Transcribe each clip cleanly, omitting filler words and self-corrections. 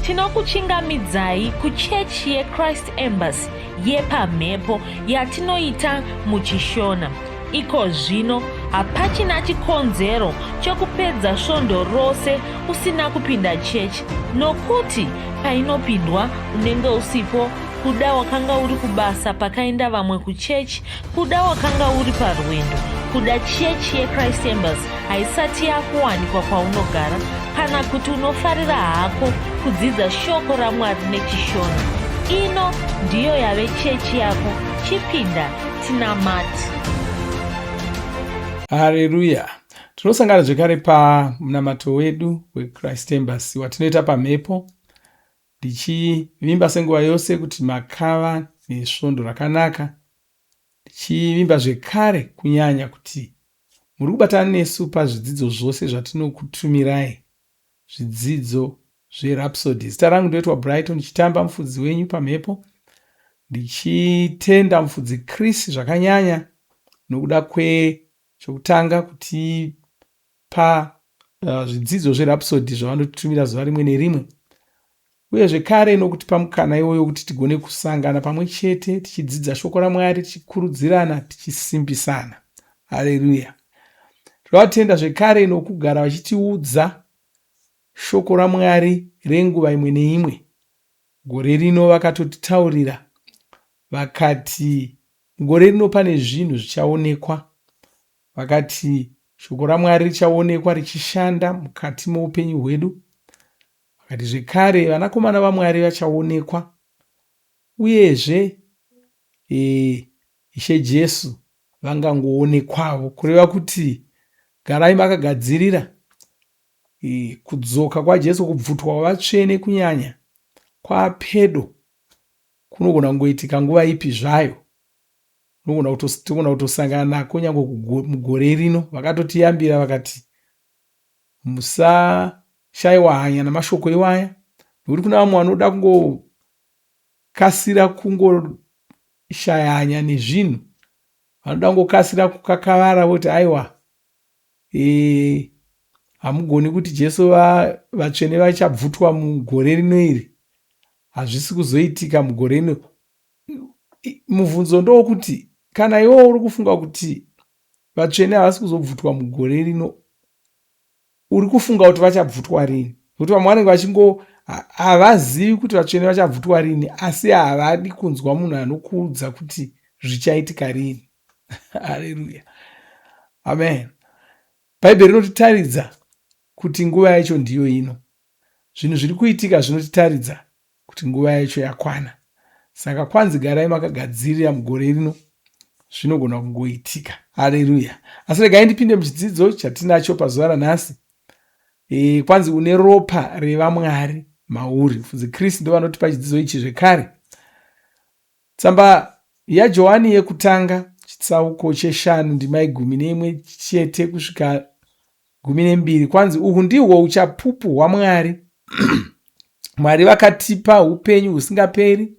Tinokuchingamidzai kuchechi yeChrist Embassy yepamhepo yatinoita muchiShona. Iko zvino hapachina chikonzero chekupedza svondo rose usina kupinda chechi nokuti painopindwa unenge usipo kuda wakanga uri kubasa pakaenda vamwe kuchechi kuda wakanga uri parwendo kuda chechi yechrist embassy haisati yakuwanikwa kwaunogara kana kuti unofarira hako kudzidza shoko ramwari nechishona ino ndiyo yave chechi yako chipinda tinamati Hareruya! Tinosangana zvekare pamunamato wedu weChrist Embassy watinoita pamhepo, ndichivimba senguva yose kuti makava nesvondo rakanaka, ndichivimba zvekare kunyanya kuti muri kubatana nesu pazvidzidzo zvose zvatinokutumirai, zvidzidzo zveRhapsody. Zita rangu ndoitwa Brighton Chitamba, mufudzi wenyu pamhepo, ndichitenda mufudzi Chris zvakanyanya nokuda kwechokutanga kutipa zvidzidzo zveRhapsody zvavanotitumira zuva rimwe nerimwe, uye zvekare nokutipa mukana iwoyo kuti tigone kusangana pamwe chete tichidzidza shoko raMwari, tichikurudzirana, tichisimbisana. Haleluya! Tinovatenda zvekare nokugara vachitiudza Shoko raMwari renguva imwe neimwe. Gore rino vakatotitaurira vakati mugore rino pane zvinhu zvichaonekwa. Vakati shoko raMwari richaonekwa richishanda mukati moupenyu hwedu. Vakati zvekare vanakomana vaMwari vachaonekwa uyezve e, Ishe Jesu vangangoonekwavo kureva kuti garai makagadzirira Kudzoka kwaJesu, kubvutwa kwavatsvene kunyanya, kwapedo. Kunogona kungoitika nguva ipi zvayo. Tinogona kutosangana nako nyange mugore rino. Vakatotiyambira vakati musashaiwa hanya namashoko iwaya nekuti kuna vamwe vanoda kungokasira kungoshaya hanya nezvinhu, vanoda kungokasira kukakavara voti aiwa e, hamugoni kuti Jesu vatsvene vachabvutwa mugore rino iri, hazvisi kuzoitika mugore rino. Mubvunzo ndowokuti kana iwewo uri kufunga kuti vatsvene havasi kuzobvutwa mugore rino, uri kufunga kuti vachabvutwa rini? Nokuti vamwe vanenge vachingo havazivi kuti vatsvene vachabvutwa rini, asi havadi kunzwa munhu anokuudza kuti zvichaitika rini. Haleluya, amen. Bhaibheri rinotitaridza kuti nguva yacho ndiyo ino. Zvinhu zviri kuitika zvinotitaridza kuti nguva yacho yakwana. Saka kwanzi garai makagadzirira mugore rino, zvinogona kungoitika. Haleluya. Asi regai ndipinde muchidzidzo chatinacho pazuva ranhasi. E, kwanzi une ropa revaMwari mauri. Mufudzi Chris ndovanotipa chidzidzo ichi zvekare. Tsamba yaJohani yekutanga chitsauko cheshanu ndima yegumi neimwe chete kusvika 12 kwanzi uhu ndihwo uchapupu hwaMwari. Mwari vakatipa upenyu husingaperi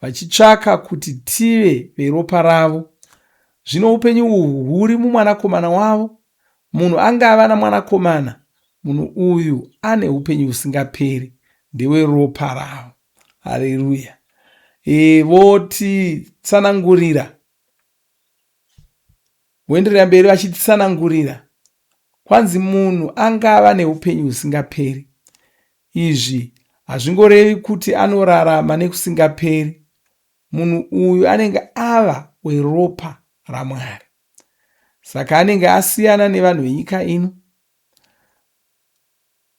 vachitsvaka kuti tive veropa ravo. Zvino upenyu uhu huri mumwanakomana wavo. Munhu angava namwanakomana, munhu uyu ane upenyu husingaperi, ndeweropa ravo. Haleluya. E, votitsanangurira voenderera mberi vachititsanangurira kwanzi munhu angava neupenyu husingaperi. Izvi hazvingorevi kuti anorarama nekusingaperi. Munhu uyu anenge ava weropa raMwari, saka anenge asiyana nevanhu venyika ino.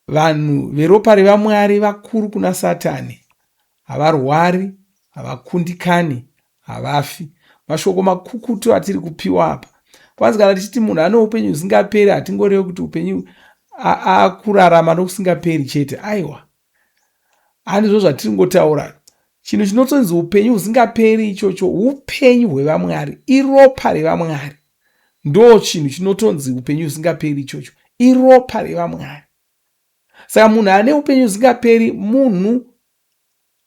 Vanhu veropa revaMwari vakuru kuna Satani. Havarwari, havakundikani, havafi. Mashoko makukutu atiri kupiwa apa. Kwanzi kana tichiti munhu ane upenyu husingaperi hatingorevi kuti upenyu akurarama nokusingaperi chete. Aiwa. Handizvo zvatiri ngotaura. Chinhu chinotonzi upenyu husingaperi ichocho upenyu hwevaMwari, iropa revaMwari. Ndo chinhu chinotonzi upenyu husingaperi ichocho, iropa revaMwari. Saka munhu ane upenyu husingaperi munhu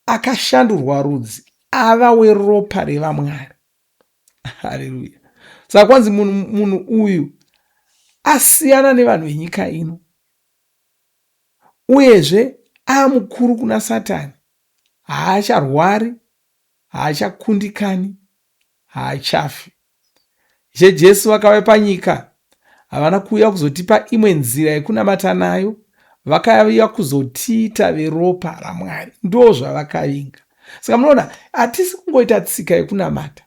akashandurwa rudzi ava weropa revaMwari. Haleluya. Saka kwanzi munhu, munhu uyu asiyana nevanhu venyika ino. Uyezve Amukuru kuna Satani, haacharwari, haachakundikani, haachafi. Ishe Jesu vakauya panyika, havana kuuya kuzotipa imwe nzira yekunamata nayo, vakauya kuzotiita veropa raMwari. Ndo zvavakavinga. Saka munoona, hatisi kungoita tsika yekunamata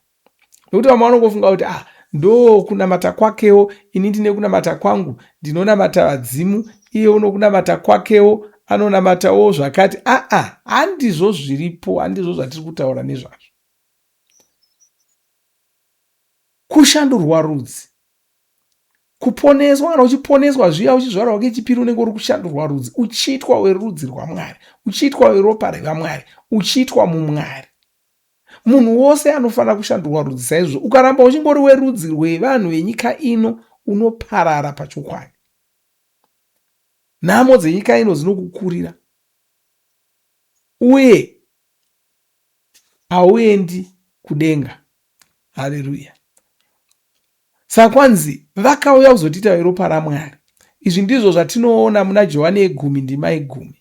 nokuti vamwe vanongofunga kuti ah ndo kunamata kwakewo ini ndine kunamata kwangu ndinonamata vadzimu iye unokunamata kwakewo anonamatawo zvakati aa handizvo zviripo handizvo zvatiri kutaura nezvazvo kushandurwa rudzi kuponeswa kana uchiponeswa zviya uchizvarwa kechipiri unenge uri kushandurwa rudzi uchiitwa werudzi rwamwari uchiitwa weropa revamwari uchiitwa mumwari Munhu wose anofanira kushandurwa rudzi saizvozvo. Ukaramba uchingori werudzi rwevanhu venyika ino, unoparara pachokwadi. Nhamo dzenyika ino dzinokukurira uye hauendi kudenga. Haleluya. Saka kwanzi vakauya kuzotiita veropa raMwari. Izvi ndizvo zvatinoona muna Johani yegumi ndima yegumi.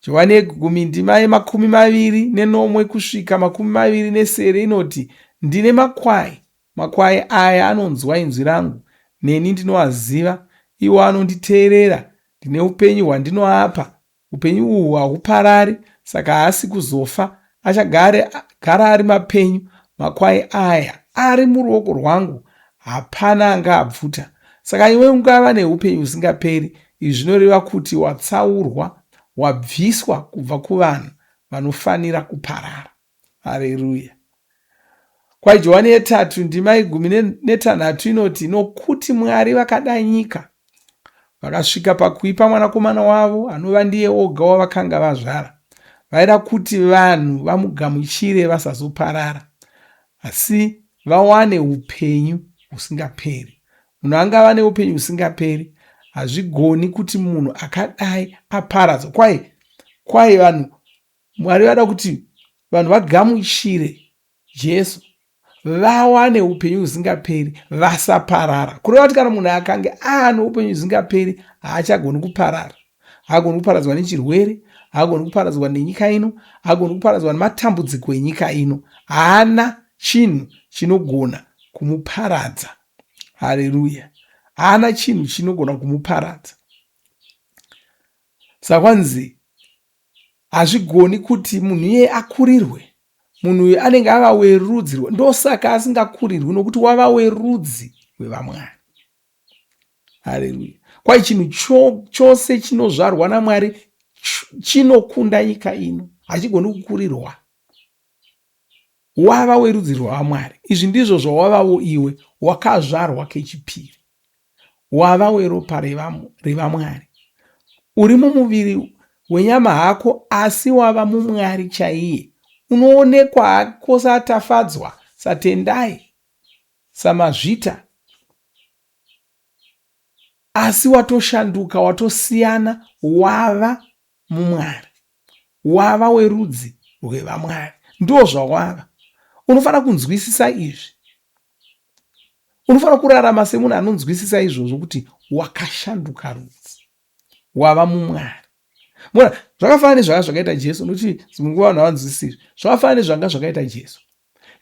Johani yegumi ndima yemakumi maviri nenomwe kusvika makumi maviri nesere inoti, Ndine makwai, makwai aya anonzwa inzwi rangu, neni ndinoaziva, iwo anonditeerera. Ndine upenyu hwandinoapa, Upenyu uhwu hahuparari, saka haasi kuzofa, achagara ari mapenyu. Makwai aya ari muruoko rwangu, hapana angaabvuta. Saka iwe ungava neupenyu husingaperi. Izvi zvinoreva kuti watsaurwa, wabviswa kubva kuvanhu vanofanira kuparara. Hareruya. Kwai Johani yetatu ndima yegumi netanhatu inoti, Nokuti Mwari vakada nyika, vakasvika pakuipa mwanakomana wavo anova ndiye oga wavakanga vazvara. Vaida kuti vanhu vamugamuchire vasazoparara, asi vawane upenyu husingaperi. Munhu angava neupenyu husingaperi, hazvigoni kuti munhu akadai aparadzwe. Kwai kwai vanhu Mwari vada kuti vanhu vagamuchire Jesu vawane upenyu husingaperi vasaparara. Kureva kuti kana munhu akange aane upenyu husingaperi haachagoni kuparara. Haagoni kuparadzwa nechirwere, haagoni kuparadzwa nenyika ino, haagoni kuparadzwa nematambudziko enyika ino. Haana chinhu chinogona kumuparadza. Haleluya. Haana chinhu chinogona kumuparadza. Saka kwanzi Hazvigoni kuti munhu iyeye akurirwe. Munhu uyu anenge ava werudzi ndosaka asingakurirwi nokuti wava werudzi rwevamwari. Haleluya. Kwai chinhu chose chinozvarwa naMwari chinokunda nyika ino hachigoni kukurirwa. Wava werudzi rwaVamwari. Izvi ndizvo zvawavawo iwe, wakazvarwa kechipiri. Wava weropa reVamwari. Uri mumuviri wenyama hako asi wava muMwari chaiye. Unoonekwa hako saTafadzwa, saTendai, saMazvita asi watoshanduka, watosiyana, wava muMwari. Wava werudzi rwevaMwari. Ndozvawava. Unofanira kunzwisisa izvi. Unofanira kurarama semunhu anonzwisisa izvozvo kuti wakashanduka rudzi. Wava muMwari. Mona, zvakafanana nezvanga zvakaita Jesu nokuti dzimwe nguva vanhu havanzwisisi izvi. Zvakafanana nezvanga zvakaita Jesu.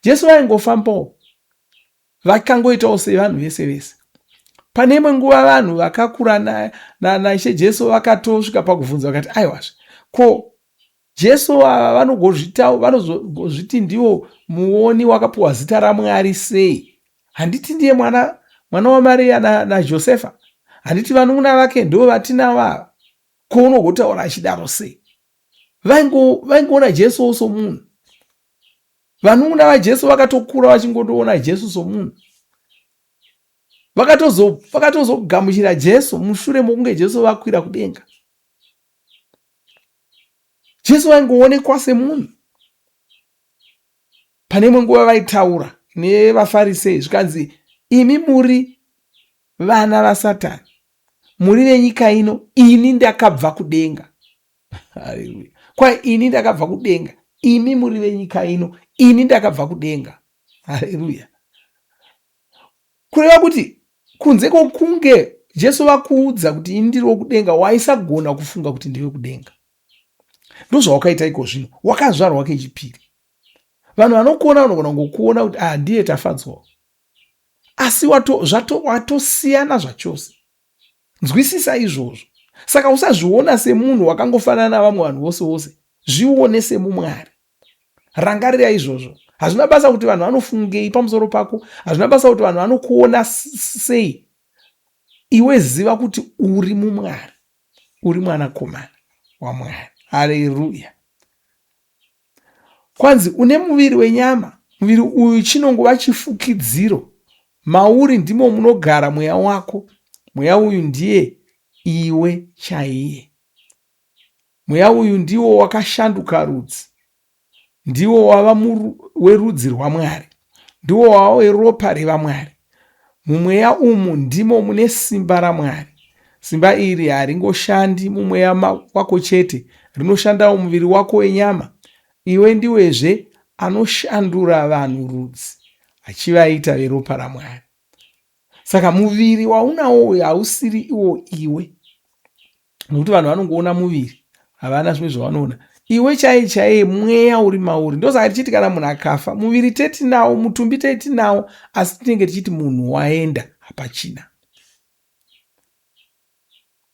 Jesu vaingofambawo Vakangoitawo sevanhu vese vese. Pane imwe nguva vanhu vakakura naIshe na, na Jesu vakatosvika pakubvunza vakati, aiwazve, ko Jesu ava vanozviti ndivo muoni wakapiwa zita raMwari sei? Handiti ndiye mwana mwana waMariya naJosefa? Na Handiti vanun'una vake ndivo vatinavo ava? Ko unogotaura achidaro sei? Vaingoona Jesuwo somunhu. Vanun'una vaJesu vakatokura vachingotoona Jesu somunhu. Vakatozogamuchira Jesu mushure mokunge Jesu vakwira kudenga. Jesu vaingoonekwa semunhu. Pane imwe nguva vaitaura nevaFarisei zvikanzi, imi muri vana vaSatani, muri venyika ino, ini ndakabva kudenga. Haleluya. Kwai ini ndakabva kudenga, imi muri venyika ino, ini ndakabva kudenga. Haleluya. Kureva kuti kunze kwokunge Jesu vakuudza kuti ini ndiri wokudenga, waisagona kufunga kuti ndiwe kudenga. Ndozvawakaita iko zvino, wakazvarwa kechipiri. Vanhu vanokuona vanogona kungokuona kuti ah, ndiye Tafadzwa, asi watosiyana zvachose. Nzwisisa izvozvo. Saka usazviona semunhu wakangofanana navamwe vanhu vose vose, zvione semumwari. Rangarira izvozvo. Hazvina basa kuti vanhu vanofungei pamusoro pako, hazvina basa kuti vanhu vanokuona sei. Iwe ziva kuti uri mumwari, uri mwanakomana waMwari. Haleluya. Kwanzi une muviri wenyama, muviri uyu chinongova chifukidziro. Mauri ndimo munogara mweya wako. Mweya uyu ndiye iwe chaiye. Mweya uyu ndiwo wakashanduka rudzi, ndiwo wava werudzi rwaMwari, ndiwo wava weropa revaMwari. Mumweya umu ndimo mune simba raMwari. Simba iri haringoshandi mumweya wako chete, rinoshandawo muviri wako wenyama. Iwe ndiwezve anoshandura vanhu rudzi achivaita veropa raMwari. Saka muviri waunawo uyu hausiri iwo iwe. Nokuti vanhu vanongoona muviri, havana zvimwe zvavanoona. Iwe chaiye chaiye mweya uri mauri. Ndosaka tichiti kana munhu akafa, muviri tetinawo, mutumbi tetinawo, asi tinenge tichiti munhu waenda, hapachina.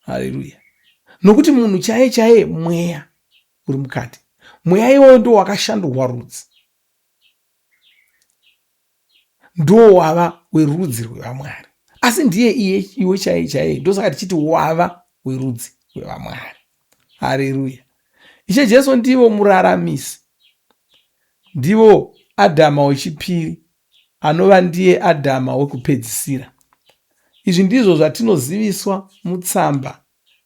Haleluya. Nokuti munhu chaiye chaiye mweya uri mukati. Mweya iwoyo ndiwo wakashandurwa rudzi. Ndiwo wava werudzi rwevamwari. Asi ndiye iye iwe chaiye chaiye. Ndosaka tichiti wava werudzi rwevamwari. Haleluya. Ishe Jesu ndivo muraramisi. Ndivo Adhama wechipiri anova ndiye Adhama wekupedzisira. Izvi ndizvo zvatinoziviswa mutsamba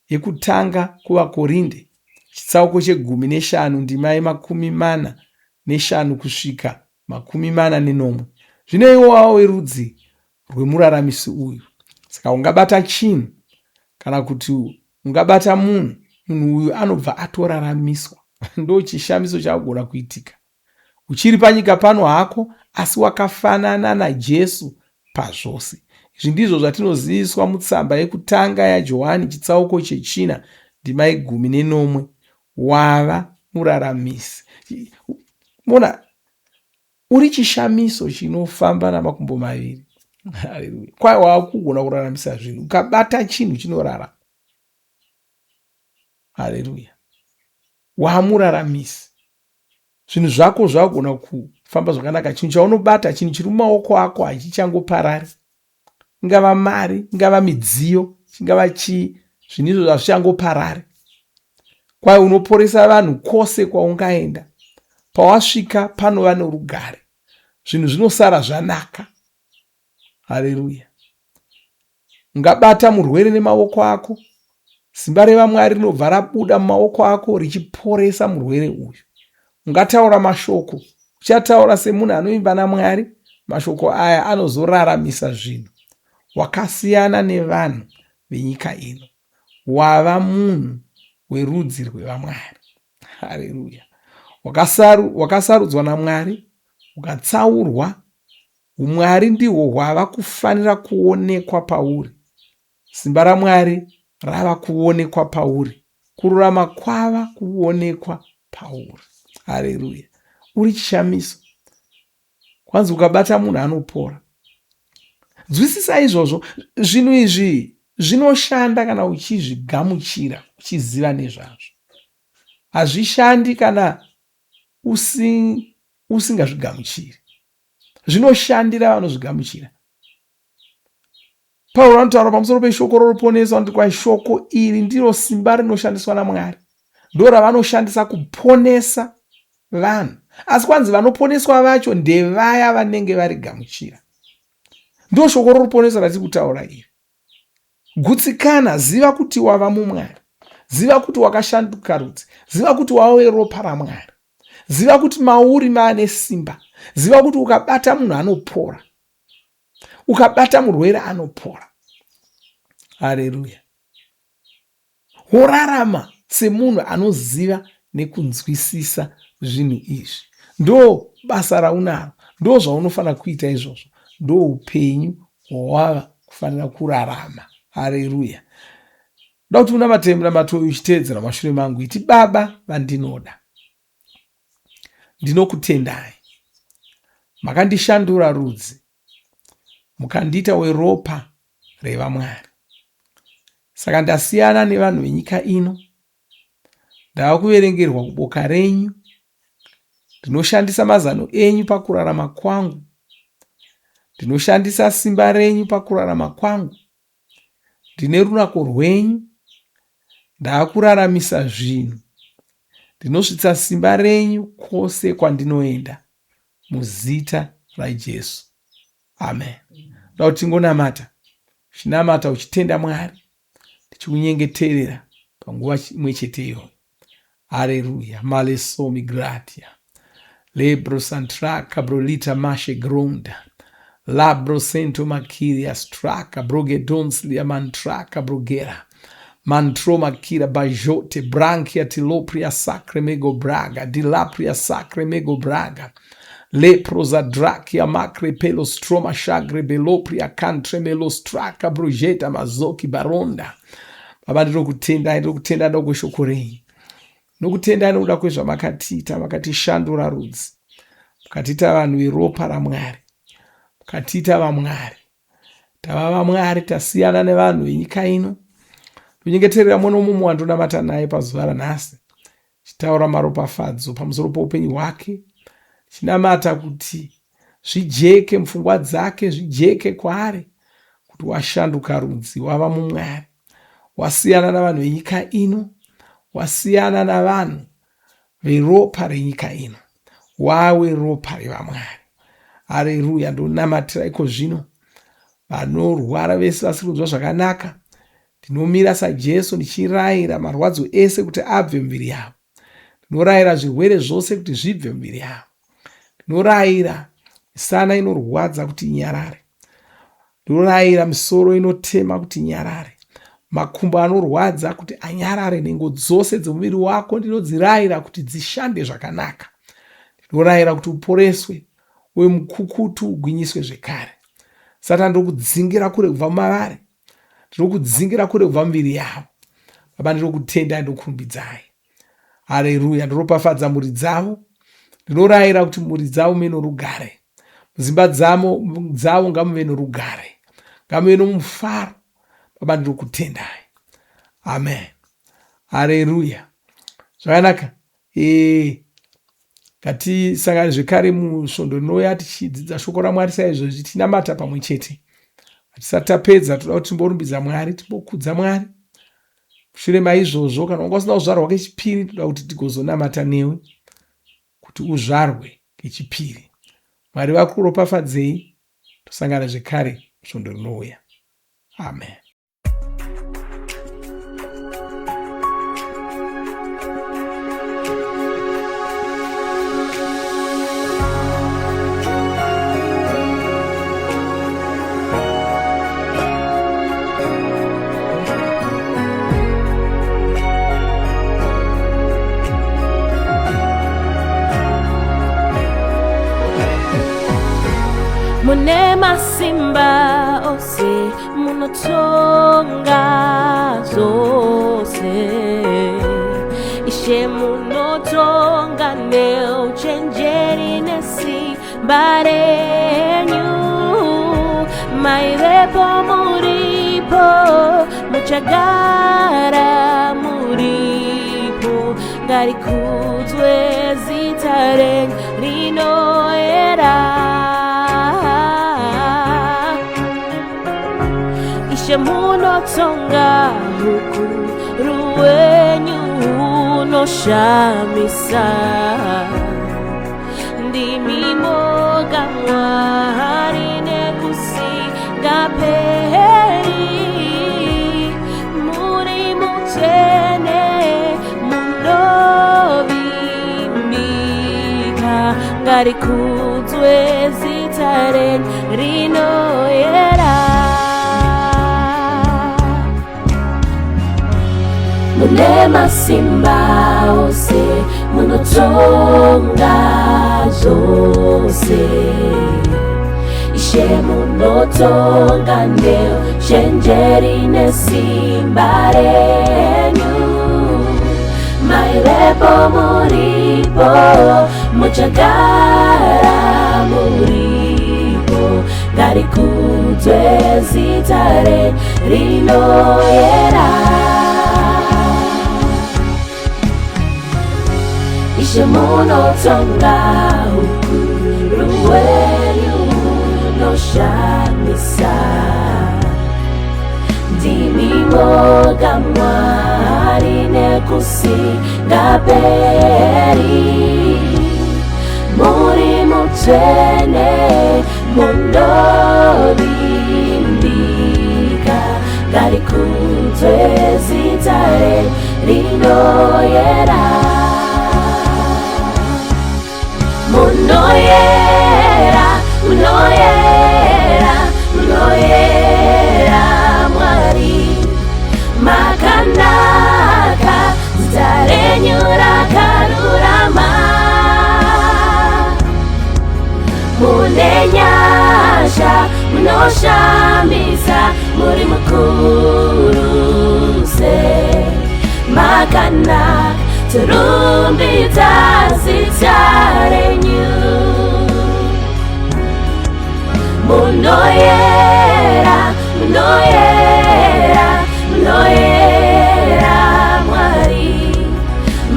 yekutanga kuvaKorinde chitsauko chegumi neshanu ndima yemakumi mana neshanu kusvika 47. Zvino iwe wava werudzi rwemuraramisi uyu. Saka ungabata chinhu kana kuti ungabata munhu, munhu uyu anobva atoraramiswa. Ndo chishamiso chakugona kuitika. Uchiri panyika pano hako, asi wakafanana naJesu pazvose. Izvi ndizvo zvatinoziviswa mutsamba yekutanga yaJohani chitsauko chechina ndima yegumi nenomwe. Wava muraramisi. Mona, uri chishamiso chinofamba namakumbo maviri. Haleluya. Kwai wakugona kuraramisa zvinhu. Ukabata chinhu chinorarama. Haleluya. Wamuraramisi. Zvinhu zvako zvakugona kufamba zvakanaka. Chinhu chaunobata, chinhu chiri mumaoko ako hachichangoparari. Ingava mari, ingava midziyo, chingava chii, zvinhu izvo zvazvichangoparari. Kwai unoporesa vanhu kwose kwaungaenda. Pawasvika panova norugare. Zvinhu zvinosara zvanaka. Haleluya. Ungabata murwere nemaoko ako, simba revaMwari rinobva rabuda mumaoko ako richiporesa murwere uyu. Ungataura mashoko, uchataura semunhu anoimba naMwari, mashoko aya anozoraramisa zvinhu. Wakasiyana nevanhu venyika ino. Wava munhu werudzi rwevaMwari. Haleluya. Wakasarudzwa naMwari, ukatsaurwa. Umwari ndihwo hwava kufanira kuonekwa pauri. Simba raMwari rava kuonekwa pauri. Kururama kwava kuonekwa pauri. Haleluya. Uri chishamiso. Kwanzi ukabata munhu anopora. Nzwisisa izvozvo. Zvinhu izvi zvinoshanda kana uchizvigamuchira, uchiziva nezvazvo. Hazvishandi kana usingazvigamuchiri. Zvinoshandira vanozvigamuchira. Pauro anotaura pamusoro peshoko roruponeso, anoti kwai shoko iri ndiro simba rinoshandiswa naMwari, ndo ravanoshandisa kuponesa vanhu. Asi kwanzi vanoponeswa vacho ndevaya vanenge varigamuchira. Ndo shoko roruponeso ratiri kutaura iri. Gutsikana, ziva kuti wava muMwari, ziva kuti wakashanduka rudzi, ziva kuti wava weropa raMwari, ziva kuti mauri maane simba, ziva kuti ukabata munhu anopora, ukabata murwere anopora. Haleluya. Worarama semunhu anoziva nekunzwisisa zvinhu izvi. Ndo basa raunaro, ndo zvaunofanira kuita izvozvo, ndo upenyu hwawava kufanira kurarama. Hareruya. Ndoda kuti unamate munamato uyu uchiteedzera mashure mangu. Iti, Baba vandinoda, ndinokutendai. Makandishandura rudzi, mukandiita weropa revaMwari. Saka ndasiyana nevanhu venyika ino. Ndava kuverengerwa kuboka renyu. Ndinoshandisa mazano enyu pakurarama kwangu. Ndinoshandisa simba renyu pakurarama kwangu. Ndine runako rwenyu. Ndava kuraramisa zvinhu. Ndinosvitsa simba renyu kwose kwandinoenda. Muzita raJesu. Amen. Ndoda kuti tingonamata. Uchinamata uchitenda Mwari. Ndichikunyengeterera panguva imwe chete iyoyo. Haleluya. Malesomi gratia. Lebro santraka brolita mashe gronda. Labro sento makiria straka brogedonslia mantraka brogera. Mantro makira bajote branchia tilopria sacre mego braga dilapria sacre mego braga. Leprozadrakia macre pelostroma shagre belopria cantre melostraka brujeta mazoki baronda. Baba, ndinokutendai, ndinokutenda nokweshoko renyu. Nokutendai nokuda kwezvamakatiita, makatishandura rudzi, mukatiita vanhu veropa raMwari, mukatiita vaMwari. Tava vaMwari, tasiyana nevanhu venyika ino. Ndonyengeterera mumwe nomumwe wandonamata naye pazuva ranhasi, chitaura maropafadzo pamusoro poupenyu hwake, chinamata kuti zvijeke mupfungwa dzake, zvijeke kwaari kuti washanduka rudzi, wava muMwari, wasiyana navanhu venyika ino, wasiyana navanhu veropa renyika ino, wawe ropa revaMwari. Hareruya! Ndonamatira iko zvino vanorwara vese vasiri kunzwa zvakanaka. Ndinomira saJesu ndichirayira marwadzo ese kuti abve muviri yavo. Ndinorayira zvirwere zvose kuti zvibve muviri yavo. Ndinorayira misana inorwadza kuti inyarare. Ndinorayira misoro inotema kuti inyarare. Makumbo anorwadza kuti anyarare. Nhengo dzose dzemuviri wako ndinodzirayira kuti dzishande zvakanaka. Ndinorayira kuti uporeswe uye mukukutu ugwinyiswe zvekare. Satani ndokudzingira kure kubva mumavari. Ndinokudzingira kure kubva muviri yavo. Baba, ndinokutendai, ndokurumbidzai. Hareruya. Ndinopafadza mhuri dzavo. Ndinorayira kuti mhuri dzavo muve norugare. Mudzimba dzavo ngamuve norugare. Ngamuve nomufaro. Baba, ndinokutendai. Amen. Hareruya. Zvakanaka. Ngatisangane zvekare musvondo rinouya tichidzidza shoko raMwari saizvozvi, tichinamata pamwe chete. Hatisati tapedza, toda kuti timborumbidza Mwari, timbokudza Mwari. Mushure maizvozvo, kana wanga usina kuzvarwa kechipiri, toda kuti tigozonamata newe kuti uzvarwe kechipiri. Mwari vakuropafadzei, tosangana zvekare svondo rinouya. Amen. Mune masimba ose munotonga zvose, Ishe munotonga neuchenjeri nesimba renyu. Maivepo, muripo, muchagara muripo. Ngarikudzwe zita renyu rinoera. Ishe munotonga, hukuru hwenyu hunoshamisa. Ndimi moga Mwari nekusingaperi. Muri mutsvene, munovimbika. Ngarikudzwe zita renyu rinoyera. Mune masimba ose, munotonga zvose. Ishe munotonga neuchenjeri nesimba renyu. Maivepo, muripo, muchagara muripo. Ngarikudzwe zita renyu rinoyera. Ishe munotonga, ukuru hwenyu hunoshamisa. Ndimi moga Mwari nekusingaperi. Muri mutsvene, munovimbika. Ngarikudzwe zita renyu rinoyera. Munoyera, munoyera, munoyera Mwari. Makanaka, zita renyu rakarurama. Mune nyasha, munoshamisa, muri mukuru se. Makanaka, torumbidza zita renyu. Munoyera, munoyera, munoyera Mwari.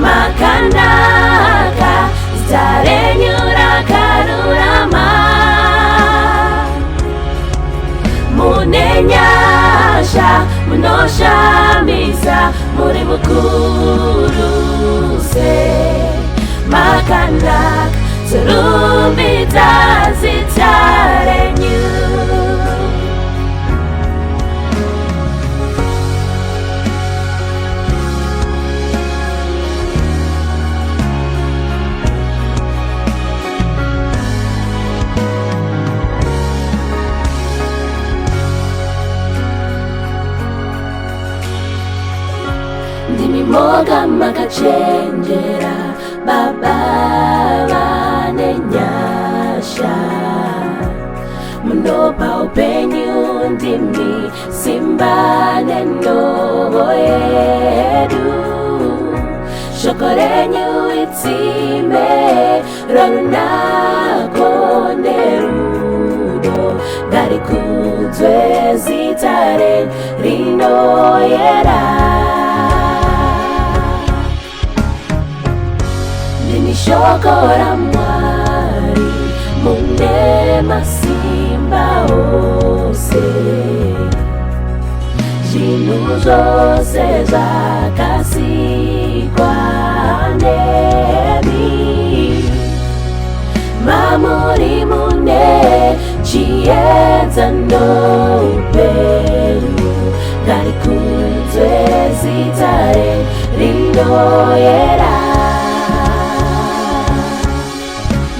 Makanaka, zita renyu rakarurama. Mune nyasha, munoshamisa, muri mukuru se. Makanaka, torumbidza zita renyu. Ndimi moga makachenjera, Baba vane nyasha. Munopa upenyu, ndimi simba nenhovo yedu. Shoko renyu itsime rorunako nerudo. Ngarikudzwe zita renyu rinoyera. Ndimi shoko raMwari, mune masimba ose. Zvinhu zvose zvakasikwa nemi. Mamuri mune chiedza noupenyu. Ngarikudzwe zita renyu rinoyera.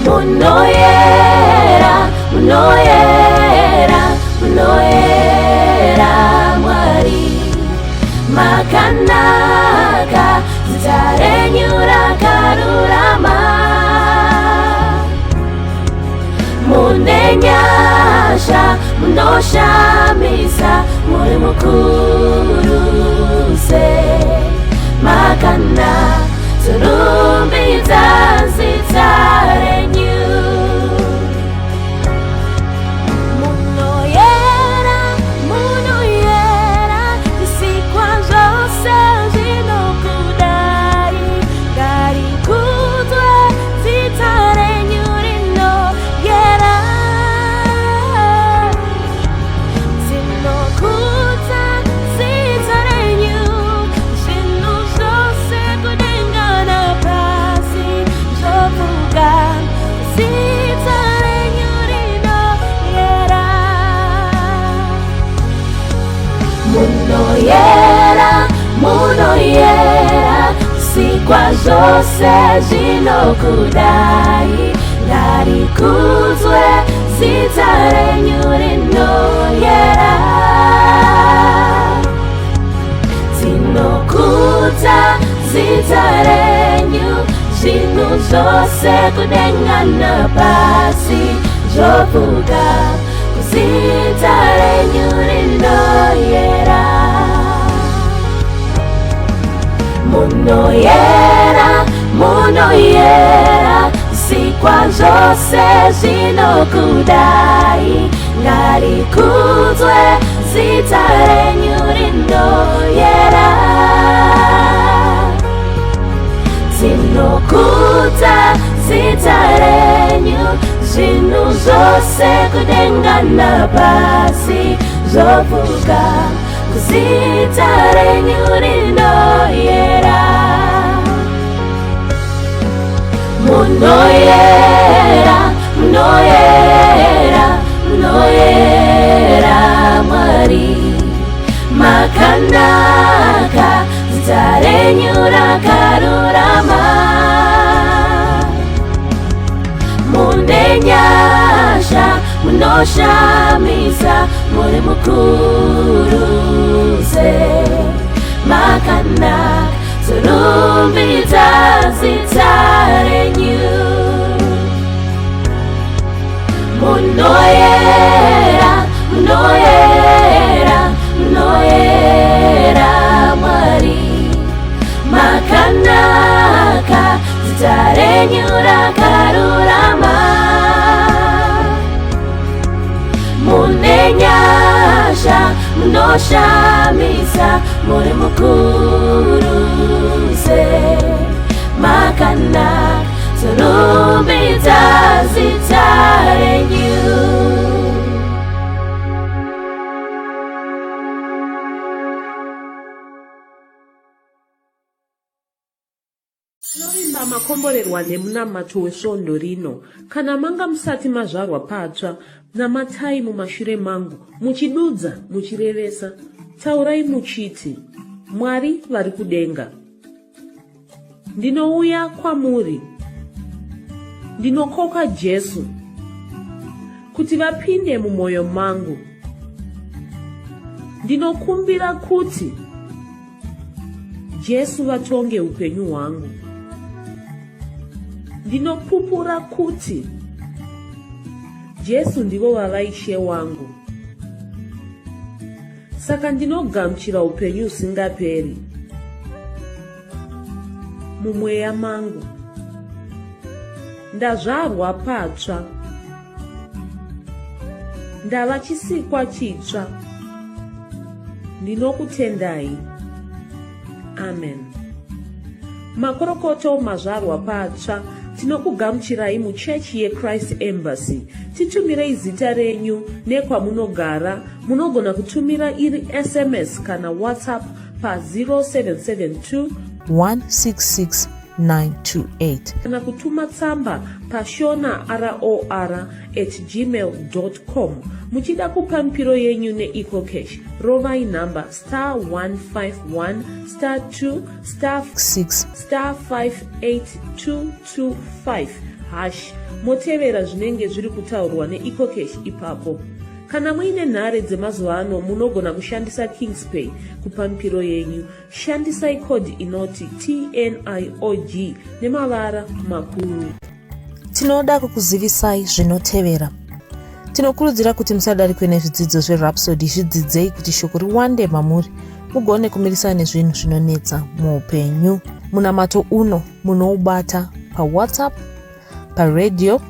Munoyera, munoyera, munoyera Mwari. Makanaka, zita renyu rakarurama. Mune nyasha, munoshamisa, muri mukuru se. Makanaka, torumbidza zita renyu. Munoyera, munoyera, zvisikwa zvose zvinokudai. Ngarikudzwe zita renyu rinoyera. Tinokudza zita renyu, zvinhu zvose kudenga napasi zvovuka zita renyu rinoyera. Munoyera, munoyera, zvisikwa zvose zvinokudai. Ngarikudzwe zita renyu rinoyera. Tinokudza zita renyu, zvinhu zvose kudenga napasi. Zvopuka kuzita renyu rinoyera. Munoyera, munoyera, zvikwa zvose zvinokudai. Ngarikudzwe zita renyu rinoyera. Tinokudza zita renyu, zvinhu zvose kudenga napasi zvopfuka kuzita renyu rinoyera. Munoyera, munoyera, munoyera Mwari. Makanaka, zita renyu rakarurama. Mune nyasha, munoshamisa, muri mukuru se. Makanaka, torumbidza zita renyu. Munoyera, munoyera, munoyera Mwari. Makanaka, zita renyu rakarurama. Mune nyasha, munoshamisa, muri mukuru se. Makanaka, torumbidza zita renyu. Tinovimba makomborerwa nemunamato wesvondo rino. Kana manga musati mazvarwa patsva, namatai mumashure mangu, muchidudza, muchirevesa. Taurai muchiti, Mwari vari kudenga. Ndinouya kwamuri. Ndinokoka Jesu kuti vapinde mumwoyo mangu. Ndinokumbira kuti Jesu vatonge upenyu hwangu. Ndinopupura kuti Jesu ndivo vava Ishe wangu. Saka ndinogamuchira upenyu husingaperi mumweya mangu. Ndazvarwa patsva. Ndava chisikwa chitsva. Ndinokutendai. Amen. Makorokoto mazvarwa patsva. Tinokugamuchirai muchechi yeChrist Embassy. Titumirei zita renyu nekwamunogara. Munogona kutumira iri SMS kana WhatsApp pa 0772 166 928. Kana kutuma tsamba pashona ror at gmail com. Muchida kupa mipiro yenyu neEcoCash, rovai nhamba star 151 star 2 star 6 star 58225 hash, motevera zvinenge zviri kutaurwa neEcoCash ipapo. Kana muine nhare dzemazuva ano munogona kushandisa Kingspay kupa mipiro yenyu. Shandisai code inoti TNIOG nemavara makuru. Tinoda kukuzivisai zvinotevera. Tinokurudzira kuti musadarikwe nezvidzidzo zveRhapsody, zvidzidzei kuti shoko riwande mamuri mugone kumirisana nezvinhu zvinonetsa muupenyu. Munamato uno munoubata paWhatsApp, paradio,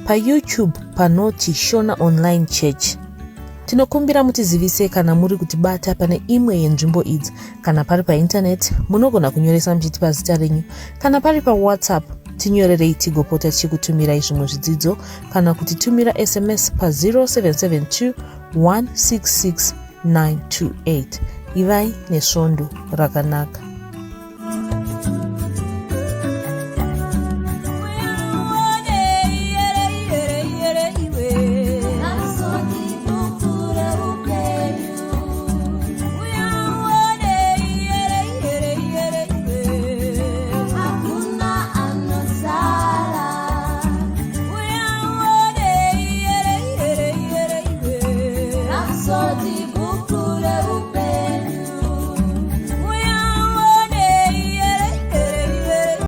paYouTube panoti Shona Online Church. Tinokumbira mutizivise kana muri kutibata pane imwe yenzvimbo idzi. Kana pari paintaneti, munogona kunyoresa muchitipa zita renyu. Kana pari paWhatsApp, tinyorerei tigopota tichikutumirai zvimwe zvidzidzo kana kutitumira SMS pa 0772 166 928. Ivai nesvondo rakanaka.